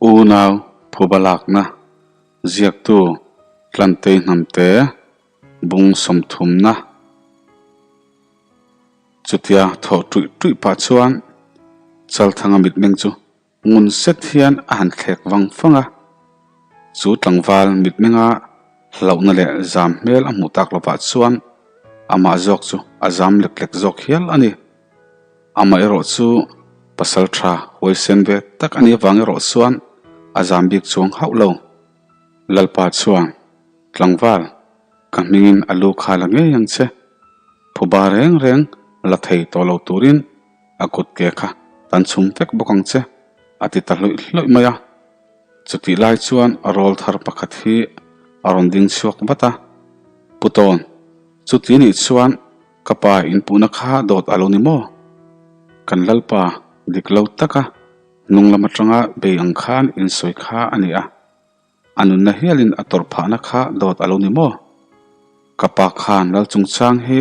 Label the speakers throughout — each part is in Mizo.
Speaker 1: Unau phuba lakna ziaktu Tlantei Hnamte bung sawmthumna chutia thawh tuih tuih pah chuan Chalthanga mitmeng chu ngun set hian a han thlek vang vang a. Chu tlangval mitmenga hlauhna leh zam hmel a hmuh tak lovah chuan amah zawk chu a zam lek lek zawk hial a ni. Amaherawh chu pasal tha huaisen ve tak a nih avang erawh chuan a zam bik chuang hauh lo. Lalpa chuan, Tlangval, ka hmingin a lu kha la ngei ang che. Phuba reng reng la thei tawh lo turin a kut ke kha tan chhum vek bawk ang che, a ti ta hlawih hlawih mai a. Chutih lai chuan rawl thar pakhat hi a rawn ding chhuak vat a, Pu Tawn, chuti nih chuan Ka pa inpuhna kha dawt a lo ni maw? Kan Lalpa dik lo taka hnung lam atanga bei ang khan insawi kha a ni a, a nunna hialin a tawrh phahna kha dawt a lo ni maw? Ka pa khan Lal chungchang hi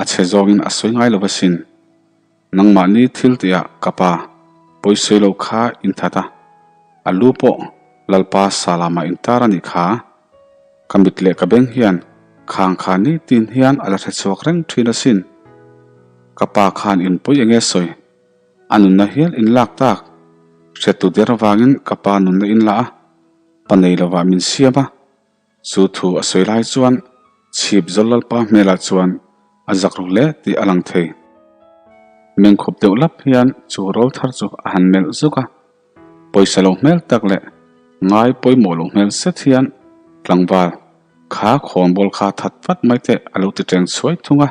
Speaker 1: a chhe zawngin a sawi ngai lo asin. Nangmahni thil tihah ka pa pawisawi lo kha inthat a, a lu pawh Lalpa Salama intar a nih kha. Ka mit leh ka beng hian khang kha nitin hian a la hre chhuak reng thin asin. Ka pa khan inpui enge sawi? A nunna hial in lak tak. Hriattu der avangin ka pa nunna in la a, pa nei lovah min siam a. Chu thu a sawi lai chuan chhip zawl Lalpa hmelah chuan a zak ru hle tih a lang thei. Mengkhup deuh lap hian chu rawl thar chu a han melh zuk a. Pawisa lo hmel tak leh ngai pawimawh lo hmel zet hian tlangval kha khawnbawl kha that vat mai teh a lo ti teng chhuai thung a.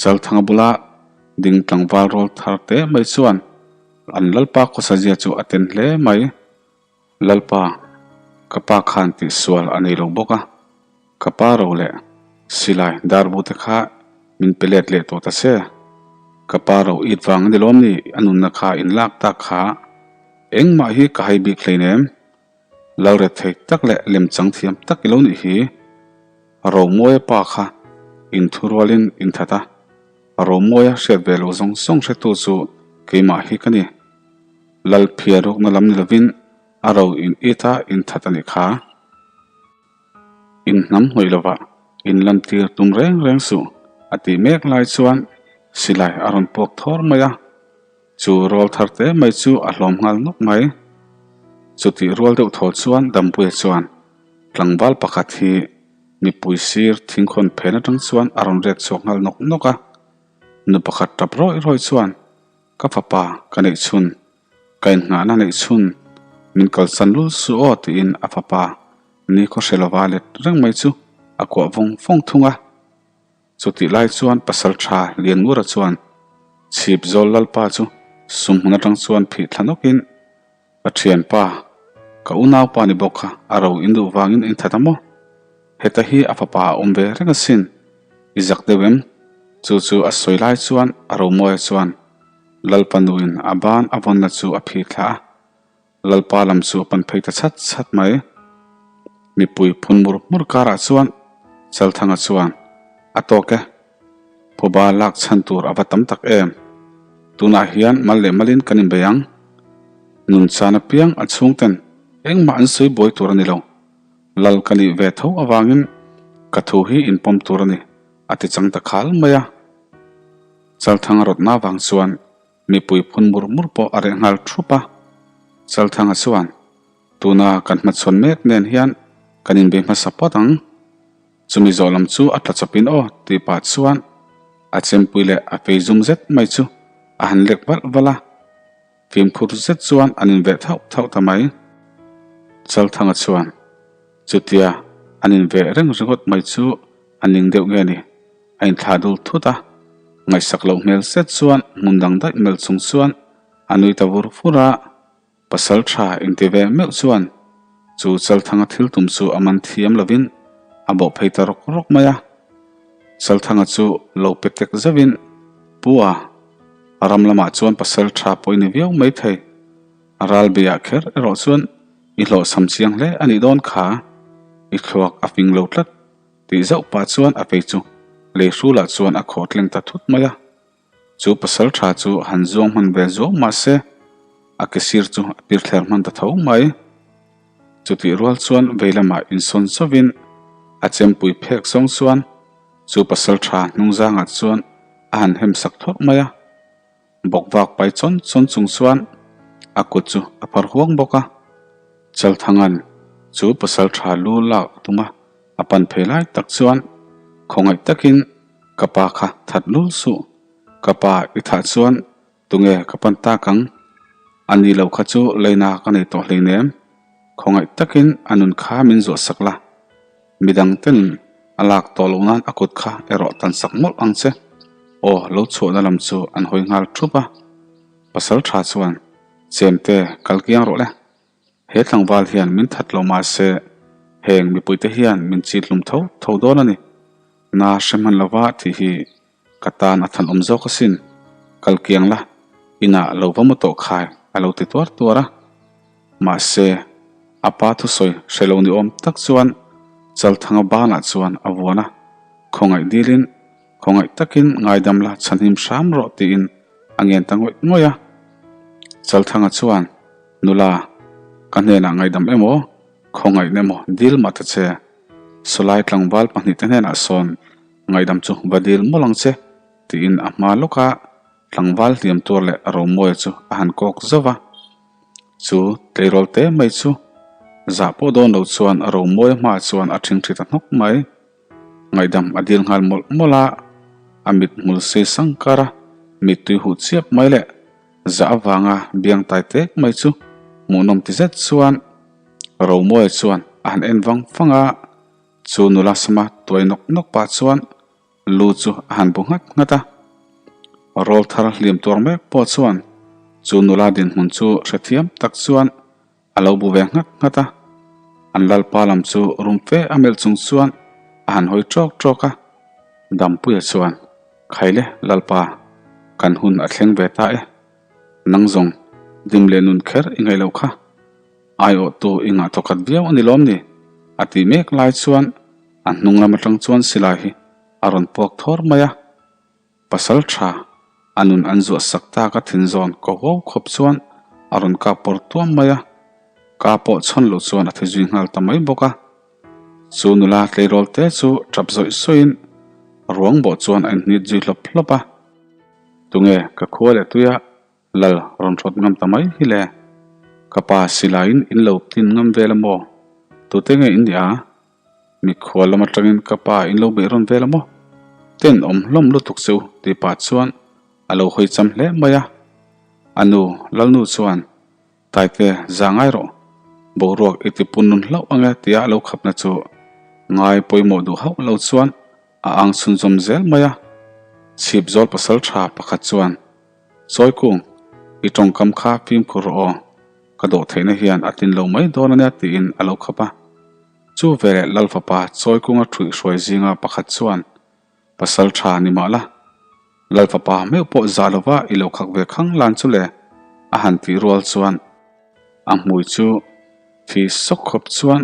Speaker 1: Chalthanga bula ding tlangval rawl thar te mai chuan an Lalpa khawsazia chu a ten hle mai. Lalpa, ka pa khan tihsual a nei lo bawk a, ka pa ro leh silai darbu te kha min pe let leh tawh ta se. Ka pa ro it vang a ni lawm ni a nunna kha in lak tak kha engmah hi ka hai bik hleinem. Lal ret thei tak leh lemchang thiam tak i lo nih hi. Romawia pa kha inthurualin inthat a, Romawia hriat ve loh zawng zawng hretu chu keimah hi ka ni. Lal phiar rukna lam ni lovin a ro in it a inthat a nih kha. In hnam hnawih lovah in lantir tum reng reng suh a tih mek lai chuan silai a rawn puak thawr mai a, chu rawl thar te mai chu a hlawm nghal nawk mai. Chutih rual deuh thaw chuan Dampuia chuan tlangval pakhat hi mipui sir thingkhawn phen atang chuan a rawn rek chhuak nghal nawk nawk a, nu pakhat tap rawih rawih chuan Ka fapa ka neih chhun, ka innghahna neih chhun, min kalsan lul suh aw tiin a fapa ni khaw hre lova let reng mai chu a kuah vawng vawng thung a. Chutih lai chuan pasal tha Lianngura chuan chhip zawl Lalpa chu sumhmun atang chuan phih thla nawkin, Ka thianpa, ka unaupa ni bawk kha a ro in duh vangin in that a maw? Heta hi a fapa a awm ve reng asin. I zak deuh em? Chu chu a sawi lai chuan a Romawia chuan Lalpa nuin a ban a vawnna chu a phir thla a, Lalpa lam chu a pan phei ta chhat chhat mai. Mipui phun mur mur karah chuan Chalthanga chuan a tawk e. Phuba lak chhan tur a va tam tak em? Tunah hian mal leh malin kan inbei ang. Nun chan apiang a chhungten engmah an sawi buai tur a ni lo. Lal ka nih ve tho avangin ka thu hi inpawm tur a ni, a ti chang ta khal mai a. Chalthanga rawtna avang chuan mipui phun mur mur pawh a reh nghal thup a. Chalthanga chuan, Tuna kan hmachhawn mek nen hian kan inbei hmasa pawt ang. Chumi zawh lam chu a tla chawpin aw tih pah chuan a chempui leh a fei zum zet mai chu a han lek valh valh a. Fimkhur zet chuan an inveh thauh thauh ta mai. Chalthanga chuan chutia an inveh reng ringawt mai chu a ning deuh nge ni, a inthlah dul thut a. Ngaihsak loh hmel zet chuan hmun dang daih melh chung chuan a nui ta vur vur a. Pasal tha inti ve meuh chuan chu Chalthanga thil tum chu a man thiam lovin a bawh phei ta rawk rawk mai a. Chalthanga chu lo pe tek zauhin, Pu a, ram lamah chuan pasal tha pawh i ni viau mai thei. Ral beiah kher erawh chuan i hlawhchham chiang hle a nih dawn kha, i thluak a fing lo tlat tih zauh pah chuan a fei chu lei hrulah chuan a khawh tleng ta thut mai a. Chu pasal tha chu han zuang hman ve zuau mah se. a ke sir chu a pir thler hman ta tho mai. Chutih rual chuan vei lamah insawn chauhin a chempui phek zawng chuan chu pasal tha hnung zangah chuan a han hem sak thawrh mai a. Bawk vak pai chawn chawn chung chuan a kut chu a phar huang bawk a. Chalthanga'n chu pasal tha lu lak a tum a, a pan phei lai tak chuan khawngaih takin ka pa kha that lul suh, ka pa i thah chuan Tunge ka pan tak ang? A ni lo kha chu leina ka nei tawh hleinem. Khawngaih takin a nun kha min zuah sak la. Midang te nun a lak tawh loh nan a kut kha erawh tan sak mawlh ang che. Aw, lo chhuahna lam chu an hawi nghal thup a. Pasal tha chuan, Chemte, kal kiang rawh le. He tlangval hian min that lo mah se, heng mipuite hian min chit hlum tho tho dawn a ni. Na hre hman lova tih hi Ka tan a than awm zawk asin, kal kiang la, inah lo va mu tawh khai a lo ti tuar tuar a. Mahse, a pa thusawi hre lo ni awm tak chuan Chalthanga banah chuan a vuan a, khawngaih dilin, khawngaih takin ngaidam la chhanhim hram rawh tiin a ngen ta ngawih ngawih a. Chalthanga chuan, Nula, ka hnenah ngaidam emaw, khawngaihna emaw dil mah ta che, sawlai tlangval pahnihte hnenah sawn Ngaihdam chu va dil mawlh ang che, tiin a hma lawka tlangval hliam tur leh Romawia chu a han kawk zauh va. Chu tleirawl te mai chu zah pawh dawn lo chuan Romawia hmaah chuan a ṭhingṭhi ta hnawk mai. Ngaihdam a dil nghal mawlh mawlh a, a mit hmul sei sang kar a, mittui huh chiap mai leh zah avanga biang tai tek mai chu hmuhnawm ti zet chuan Romawia chuan a han en vang vang a. Chu nula sama tuai nawk nawk pah chuan lu chu a han bu nghat nghat a. Rawl thar hliam tuar mek pawh chuan chu nula dinhmun chu hrethiam tak chuan a lo bu ve nghat nghat a. An lalpa lam chu rum fe a melh chung chuan a han hawi ṭawk ṭawk a. Dampuia chuan, Khaile lalpa, kan hun a thleng ve ta e. Nang zawng dim leh nun kher i ngaih loh kha. Aiawhtu i ngah thawkhat viau a ni lawm ni? A tih mek lai chuan a hnung lam atang chuan silai hi a rawn puak thawr mai a. Pasal tha a nun an zuah sak tak a thin zawn ko huau khawp chuan a rawn kap pawr tuam mai a. Ka pawh chhawn loh chuan a thi zui nghal ta mai bawk a. Chu nula tleirawl te chu tap zawih sawiin ruang bawh chuan a inhnit zui hlawp hlawp a. Tunge ka khua leh tuia Lal rawn hrawt ngam ta mai hi le. Ka pa silaiin in lo tin ngam vel a maw? Tute nge in nih a? Mikhual lam atangin ka pa in lo beih rawn vel a maw? Ten awm hlawm lutuk che u tih pah chuan a lo hawi cham hle mai a. A nu, Lalnu chuan, Taite, za ngai rawh. Boruak i ti pun nun hlauh ang e tia a lo khapna chu ngai pawimawh duh hauh lo chuan a ang chhunzawm zel mai a. Chhip zawl pasal tha pakhat chuan, Sawikung, i tawngkam kha fimkhur rawh aw, ka dawh theihna hian a tlin lo mai dawn ania tiin a lo khap a. Chu veleh Lal fapa Chawikunga ṭhuih hruai zinga pakhat chuan, Pasal ṭha ni mah la, Lal fapa meuh pawh zah lova i lo khak ve khang lan chu le, a han tih rual chuan a hmui chu thi sawk khawp chuan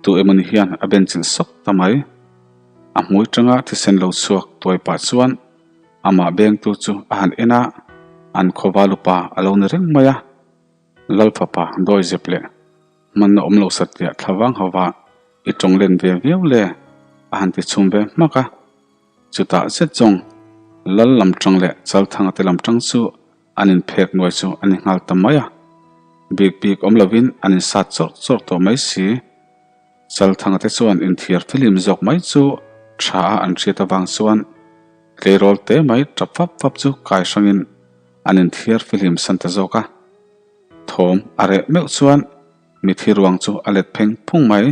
Speaker 1: tu emawni hian a benchilh sawk ta mai. A hmui ṭanga thisen lo chhuak tuai pah chuan Amah bengtu chu a han en a, an khawva lupa a lo ni reng mai a. Lalfapa dawi zep leh hmanna awm lo satliah thla vang hova i tawng len ve viau le a han ti chhum ve hmak a. Chutah zet zawng Lal lam tang leh Chalthanga te lam tang chu an inphek nuai chu a ni nghal ta mai a. Bik bik awm lovin an insat chawrh chawrh tawh mai si. Chalthanga te chuan inthiar filim zawk mai chu tha a an hriat avang chuan tleirawl te mai tap fap fap chu kai hrangin an inthiar filim san ta zawk a. Thawm a reh meuh chuan mithi ruang chu a let pheng phung mai.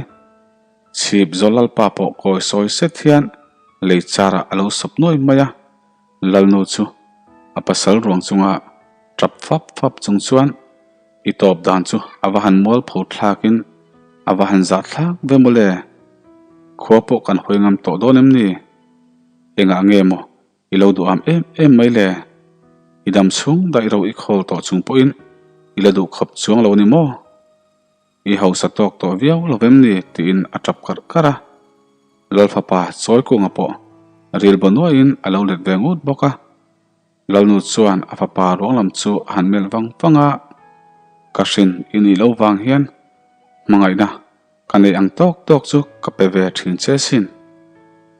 Speaker 1: Chhip zawl lalpa pawh kawi sawi set hian lei charah a lo sawp nuai mai a. Lalnu chu a pasal ruang chunga tap fap fap chung chuan I tawp dan chu a va han mual pho thlakin a va han zah thlak ve maw le? Khua pawh kan hawi ngam tawh dawn em ni? Engah nge maw i lo duham em em mai le? I dam chhung daih ro i khawl tawh chung pawhin i la duh khawp chuang lo ni maw? I hausa tawk tawh viau lo vem ni? tiin a tap karh karh a. Lalfapa Chawikunga pawh rilbo nuaiin a lo let ve ngut bawk a. Lalnu chuan a fapa ruang lam chu a han melh vang vang a. Ka hrin i nih loh vang hian hmangaihna ka neih ang tawk tawk chu ka pe ve thin che sin.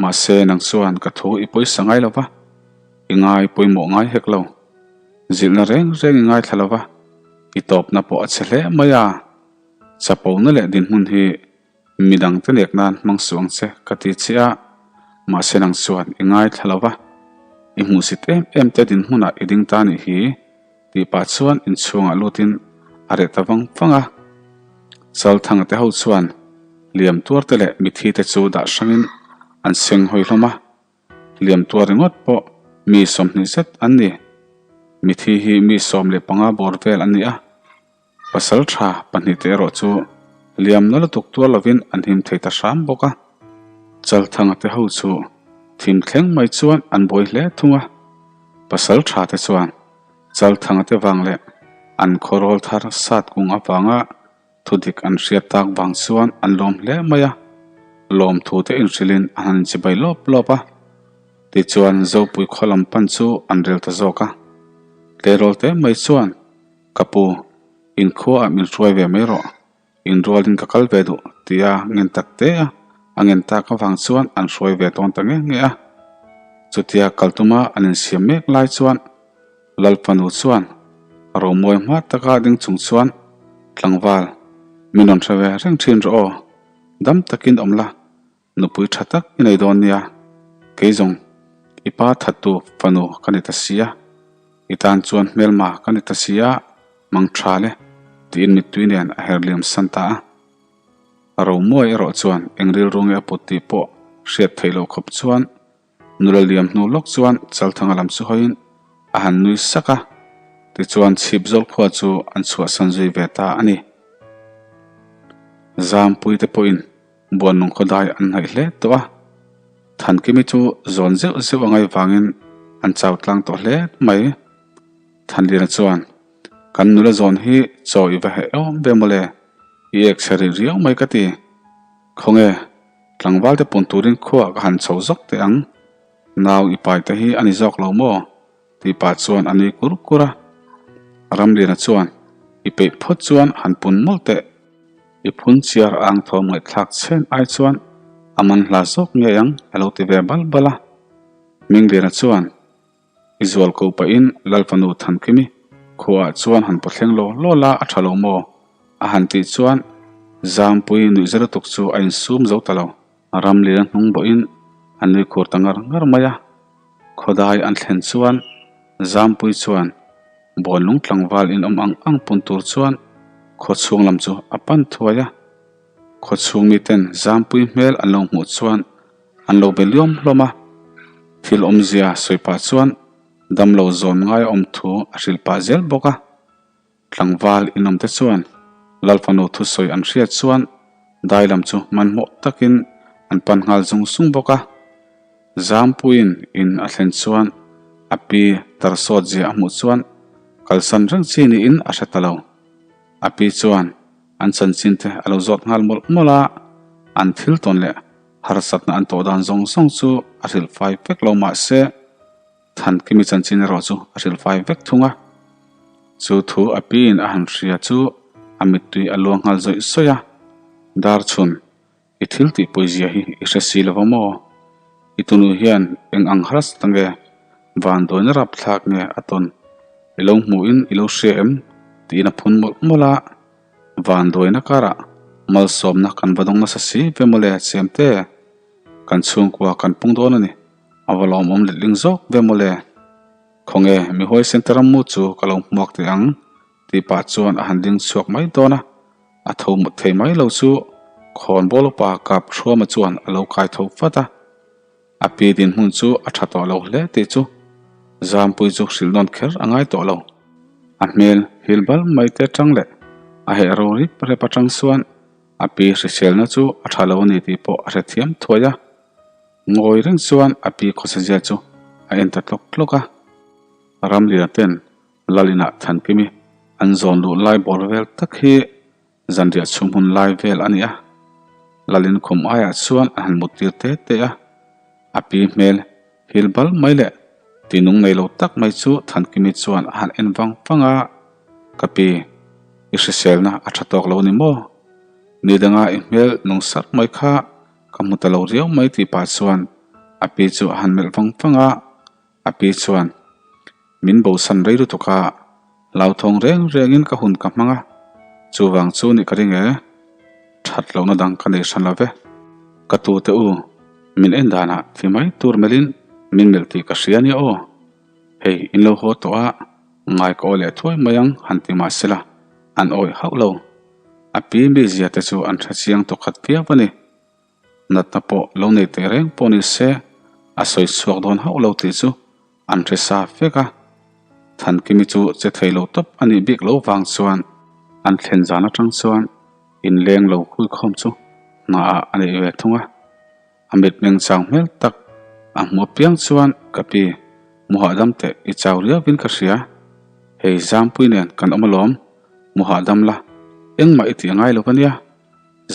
Speaker 1: Mahse nang chuan ka thu i pawisa ngai lo va, i ngai pawimawh ngai hek lo. Zilhna reng reng i ngaithla lo va, i tawpna pawh a chhe hle mai a. Chapona leh dinhmun hi Midangte nek nan hmang suh ang che ka ti che a, mahse nang chuan i ngaithla lo va, i hmuhsit em em te dinhmunah i ding ta nih hi tih pah chuan inchhungah lutin a reh ta vang vang a. Chalthanga te ho chuan liam tuar te leh mithi te chu dah hrangin an seng hawi hlawm a, liam tuar ringawt pawh mi 20 zet an ni. Mithi hi mi 15 bawr vel an ni a. Pasal tha pahnihte erawh chu liam na lutuk tuar lovin an him thei ta hram bawk a. Chalthanga te ho chu thim thleng mai chuan an buai hle thung a. Pasal tha te chuan Chalthanga te vang leh an khawrawl thar sat kung avanga thudik an hriat tak vang chuan an lawm hle mai a. Lawmthu te inhrilhin an han inchibai lawp lawp a. Tichuan Zopui khaw lam pan chu an rel ta zawk a. Tleirawl te mai chuan Ka pu, inkhuaah min hruai ve mai rawh, inrualin ka kal ve duh, tia ngen tak te a, a ngen tak avang chuan an hruai ve tawn ta nge nge a. Chutia kal tuma an insiam mek lai chuan Lalfanu chuan romawi hma taka ding chung chuan, Tlangval, min rawn hre ve reng thin rawh aw, dam takin awm la, Nupui tha tak i nei dawn nia, kei zawng i pa thattu fanu ka ni ta si a, i tan chuan hmelma ka ni ta si a, mang tha le, tiin mittui nen a her liam san ta a. Romuai erawh chuan eng rilru nge a put tih pawh hriat theih loh khawp chuan Nula liam hnu lawk chuan Chalthanga lam chu hawiin a han nui sak a, tichuan chhip zawl khua chu an chhuahsan zui ve ta a ni. Zampui te pawhin Buannung khawdai an hnaih hle tawh a, Thankimi chu zawn zeuh zeuh a ngaih vangin an chau tlang tawh hle mai. Thanliana chuan, Kan nula zawn hi chaw i va heh awm ve mawle, i ek chhe rih riau mai ka ti. Khawnge, tlangval te pun turin khuaah ka han chho zawk teh ang, nau i pai te hi a ni zawk lo maw? tih pah chuan a nui kur kur a. Ramliana chuan, I peih phawt chuan han pun mawlh teh. I phun chiar ang thawm ngaihthlak chhen ai chuan a man hla zawk ngei ang a lo ti ve bal bal a. Mingliana chuan, I zual ko pahin Lalfanu Thankimi khuaah chuan han pawthleng law law la a tha lo maw? A han tih chuan Zampui nuihza lutuk chu a insum zo ta lo. Ramlian hnung bawhin a nui khur ta ngar ngar mai a. Khawdai an thlen chuan Zampui chuan Bawnlung tlangval inawm ang ang pun tur chuan khaw chhung lam chu a pan thuai a. Khaw chhung miten Zampui hmel an lo hmuh chuan An lo be liam hlawm a, thil awmzia sawi pah chuan damlo zawn ngai awm thu a hrilh pah zel bawk a. Tlangval inawmte chuan Lalfanu thusawi an hriat chuan dai lam chu hmanhmawh takin an pan nghal zung zung bawk a. Zampuiin in a thlen chuan a pi tarsawt zia a hmuh chuan kalsan reng chi niin a hre ta lo. A pi chuan an chanchin te a lo zawt nghal mawlh mawlh a, an thil tawn leh Harsatna an tawh dan zawng zawng chu a hrilh fai vek lo mah se, Thankimi chanchin erawh chu a hrilh fai vek thung a. Chu thu a piin a han hria chu a mittui a luang nghal zawih zawih a, Darchhun, i thil tih pawizia hi i hre si lo va maw? I tunu hian eng ang harsat nge vanduaina rapthlak nge a tawn i lo hmuhin i lo hria em? tiin a phun mawlh mawlh a. Vanduaina karah malsawmna kan va dawng nasa si ve mawle Chemte, kan chhungkua kan pung dawn a ni, a va lawmawm letling zawk ve mawle. Khawnge mi huaisen te rammu chu ka lo hmuak teh ang tih pah chuan a han ding chhuak mai dawn a, a tho mut thei mai lo chu khawnbawl upa Kapthruama chuan a lo kai tho vat a. A pi dinhmun chu a tha tawh lo hle tih chu Zampui chu hrilh nawn kher a ngai tawh lo. A hmel hil bal mai te atang leh a heh ro rip rep atang chuan a pi hriselna chu a tha lo a ni tih pawh a hrethiam thuai a. Ngawi reng chuan a pi khawsazia chu a en ta tlawk tlawk a. Ramliana ten Lal inah Thankimi an zawn luh lai bawr vel tak hi Zanriah chhung hun lai vel a ni a, Lalin khum aiah chuan a han mut tir te te a, a pi hmel hil bal mai leh tinung nei lo tak mai chu Thankimi chuan a han en vang vang a, Ka pi, I hriselna a tha tawk lo ni maw? Ni danga i hmel nung sarh mai kha ka hmu ta lo riau mai tih pah chuan a pi chu a han melh vang vang a, a pi chuan min bosan rei lutuk a, hlauthawng reng rengin ka hun ka hmang a, chuvang chu nih ka ring e, that lohna dang ka nei hran lo ve. Ka tute u, min en danah thi mai tur melhin min melh tih ka hria nia aw. Hei in lo haw tawh a, ngai ka aw leh thuai mai ang han ti mah sela, an awih hauh lo. A pi mizia te chu an hre chiang tawh khat viau a ni. Natna pawh lo nei teh reng pawh ni se, a sawi chhuak dawn hauh lo tih chu an hre sa vek a. Thankimi chu che thei lo tawp a nih bik lo vang chuan an thlen zan atang chuan inleng lo huikhawm chu hnaah a neih ve thung a. A mitmeng chau hmel tak a hmuh apiang chuan ka pi, mu hahdam teh i chau riauin ka hria. Hei Zampui nen kan awm alawm, mu hahdam la, engmah i tih a ngai lo va nia.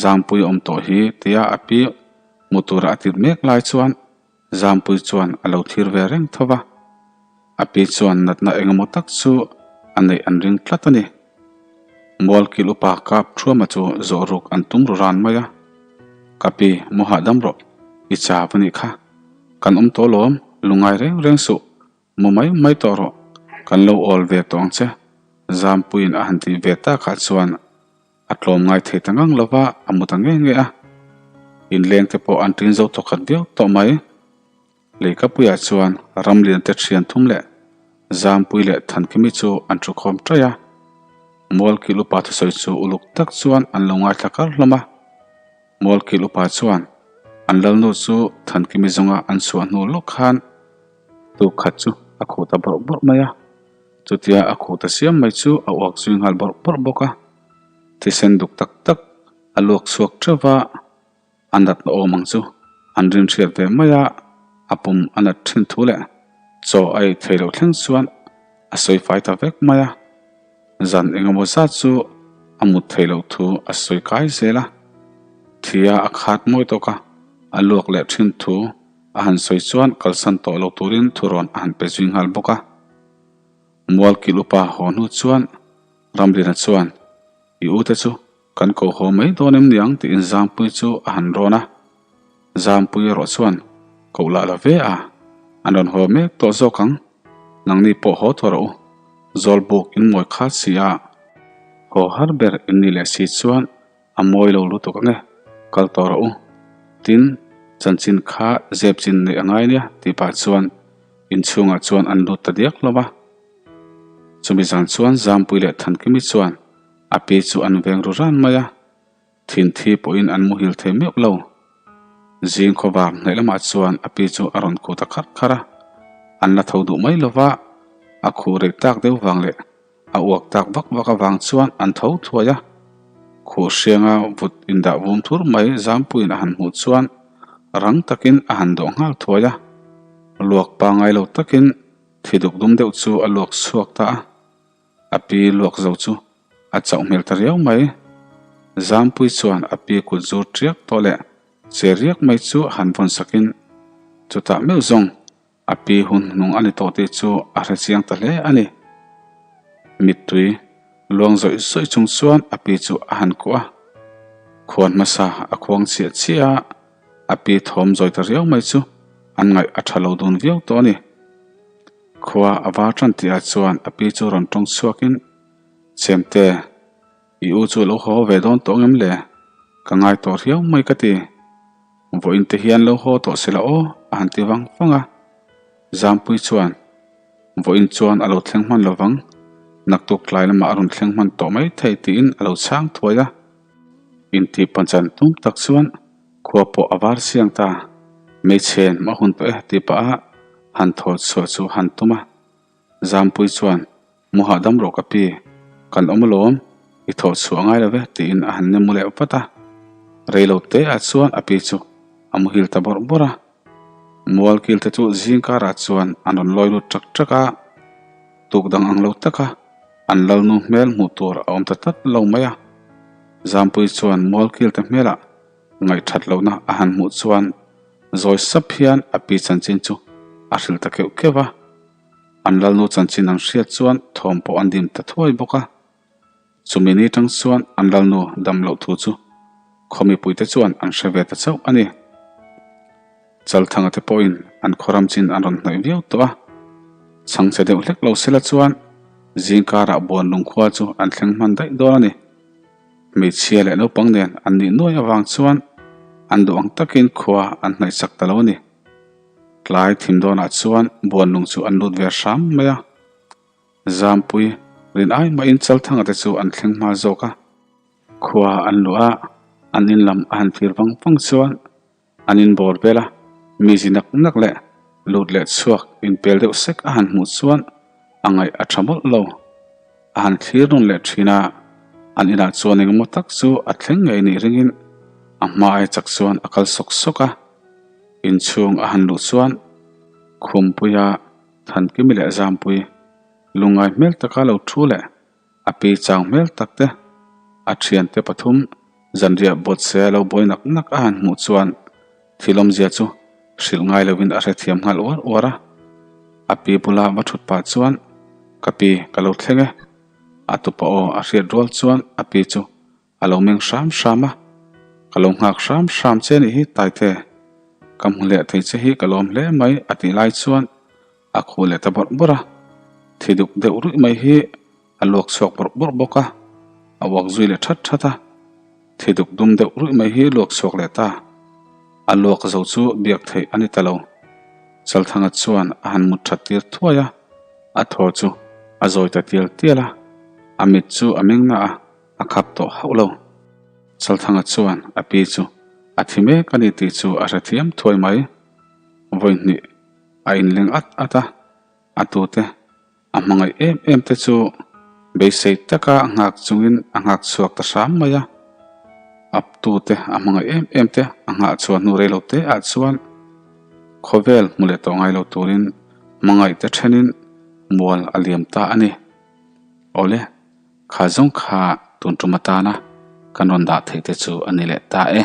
Speaker 1: Zampui awm tawh hi tia a pi hmu tura a tirh mek lai chuan Zampui chuan a lo thlir ve reng tho va. A pi chuan natna engemaw tak chu a neih an ring tlat a ni. Mualkil upa kap thuama chu zawh ruk an tum ru ran mai a. Ka pi, mu hahdam rawh, i chau a nih kha. Kan awm tawh lawm, lungngai reng reng suh, mu mai mai tawh rawh, kan lo awl ve tawh ang che, Zampuiin a han tih ve takah chuan a tlawm ngai thei ta ngang lova a mu ta nge nge a. Inleng te pawh an ṭin zo thawkhat viau tawh mai. Leikapuiah chuan Ramliante thian thum leh Zampui leh Thankimi chu an thu khawm ṭaih a. Mualkil upa thusawi chu uluk tak chuan an lo ngaithla kar hlawm a. Mualkil upa chuan an lalnu chu Thankimi zawnga an chhuah hnu lawk khan tuk khat chu a khuh ta bawrh bawrh mai a. Chutia a khuh ta siam mai chu a uak zui nghal bawrh bawrh bawk a. Thisen duk tak tak a luak chhuak ṭeuh va. A natna awm ang chu an rin hriat ve mai a, a pum a nat thin thu leh chaw a ei thei loh thleng chuan a sawi fai ta vek mai a. Zan engemaw zat chu a mut theih loh thu a sawi kai zel a, thia a khat mawi tawk a, a luak leh thin thu a han sawi chuan kalsan tawh lo turin thurawn a han pe zui nghal bawk a. Mualkil upa haw hnu chuan Ramlina chuan I ute chu Kan ko haw mai dawn em niang tiin Zampui chu a han rawn a. Zampui erawh chuan koh lah la ve a, an rawn haw mek tawh zawk ang. Nangni pawh haw tawh rawh u. Zawlbuk in mawi khat si a, haw har ber in nih leh si chuan a mawi lo lutuk ang e, kal tawh rawh u. Tin, chanchin kha zep chin neih a ngai nia tih pah chuan inchhungah chuan an lut ta diak hlawm a. Chumi zan chuan Zampui leh Thankimi chuan A pi chu an veng ru ran mai a, thinthi pawhin an muhil thei meuh lo. Zing khawvar hnaih lamah chuan a pi chu a rawn khuh ta kharh kharh a, an la tho duh mai lo va, a khuh rei tak deuh vang leh a uak tak vak vak avang chuan an tho thuai a. Khuh hrianga vut indah vum thur mai Zampuiin a han hmuh chuan rang takin a han dawh nghal thuai a, luak pangai lo takin thi duk dum deuh chu a luak chhuak ta a. A pi luak zo chu a chauh hmel ta riau mai. Zampui chuan a pi kut zur ṭiak tawh leh che riak mai chu han vawn sakin chutah meuh zawng a pi hun hnung a ni tawh tih chu a hre chiang ta hle a ni. Mittui luang zawih zawih chung chuan a pi chu a han kuah a, khuan hmasa a khuang chiah chiah a, a pi thawm zawi ta riau mai chu an ngaih a ṭha lo dun viau tawh a ni. Khua a var tan tihah chuan a pi chu rawn tawng chhuakin, Chemte, i u chu lo haw ve dawn tawh ngem le? Ka ngai tawh riau mai ka ti. Vawiin te hian lo haw tawh sela aw, a han ti vang vang a. Zampui chuan, Vawiin chuan a lo thleng hman lo vang, naktuk tlai lamah a rawn thleng hman tawh mai thei tiin a lo chhang thuai a. Intih panchan tum tak chuan Khua pawh a var chiang ta. Hmeichhen a hun tawh e tih pah a han thaw chhuah chu han tum a. Zampui chuan, Mu hahdam rawh ka pi, kan awm alawm, i thawh chhuah ngai lo ve tiin a han nemu leh vat a. Rei lo te ah chuan a pi chu a muhil ta bawrh bawrh a. Mualkil te chu zing karah chuan an rawn lawi lut ṭak ṭak a. Tuk dang ang lo taka an lalnu hmel hmuh tur a awm ta tlat lo mai a. Zampui chuan mualkil te hmelah Ngaihthat lohna a han hmuh chuan zawi sap hian a pi chanchin chu a hrilh ta keuh keuh a. An lalnu chanchin an hriat chuan thawm pawh an dim ta thuai bawk a. Chumi ni tang chuan an lalnu dam loh thu chu khaw mipuite chuan an hre ve ta chauh a ni. Chalthanga te pawhin an khaw ram chin an rawn hnawih viau tawh a, chhangchhe deuh hlek lo sela chuan zingkarah Buanlung khua chu an thleng hman daih dawn a ni. Hmeichhia leh naupang nen an nih nuai avang chuan an duh ang takin khua an hnaih chak ta lo a ni. Tlai thim dawnah chuan Buanlung chu an lut ve hram mai a. Zampui rin ai mahin Chalthanga te chu an thleng hma zawk a. Khua an luh a, an in lam a han thlir vang vang chuan an in bawr vel a, mi zi nak nak leh lut leh chhuak inpel deuh sek a han hmuh chuan a ngaih a tha mawlh lo. A han thlir nawn leh thin a, an inah chuan engemaw tak chu a thleng ngei nih ringin a hma ai chak chuan a kal sawk sawk a. Inchhung a han luh chuan Khumpuia Thankimi leh Zampui lungngai hmel taka lo thu leh a pi chang hmel tak te, a thiante pathum zanriah bawtse a lo buai nak nak a han hmuh chuan thil awmzia chu hrilh ngai lovin a hrethiam nghal uar uar a. A pi bula va thut pah chuan, Ka pi, ka lo thleng e. A tupa aw a hriat rual chuan a pi chu A lo meng hram hram a, Ka lo nghak hram hram che nih hi Taite, ka hmu leh thei che hi ka lawm hle mai a tih lai chuan a khuh leh ta bawrh bawrh a, thi duk deuh ruih mai hi a luak chhuak bawrh bawrh bawk a, a uak zui leh that that a, thi duk dum deuh ruih mai hi luak chhuak leh ta, a luak zo chu biak theih a ni ta lo. Chalthanga chuan a han mut that tir thuai a, a thaw chu a zawi ta tial tial a, a mit chu a meng na a. A khap tawh hauh lo. Chalthanga chuan a pi chu a thi mek a ni tih chu a hrethiam thuai mai. Vawi hnih a inleng at at a, a tute a hmangaih em em te chu beisei taka nghak chungin a nghak chhuak ta hram mai a. A tute a hmangaih em em te a nghah chhuah hnu rei lo te ah chuan khawvel hmu leh tawh ngai lo turin hmangaih te thenin mual a liam ta a ni. Awle. Kha zawng kha tun tum atana kan rawn dah theih te chu a ni leh ta e.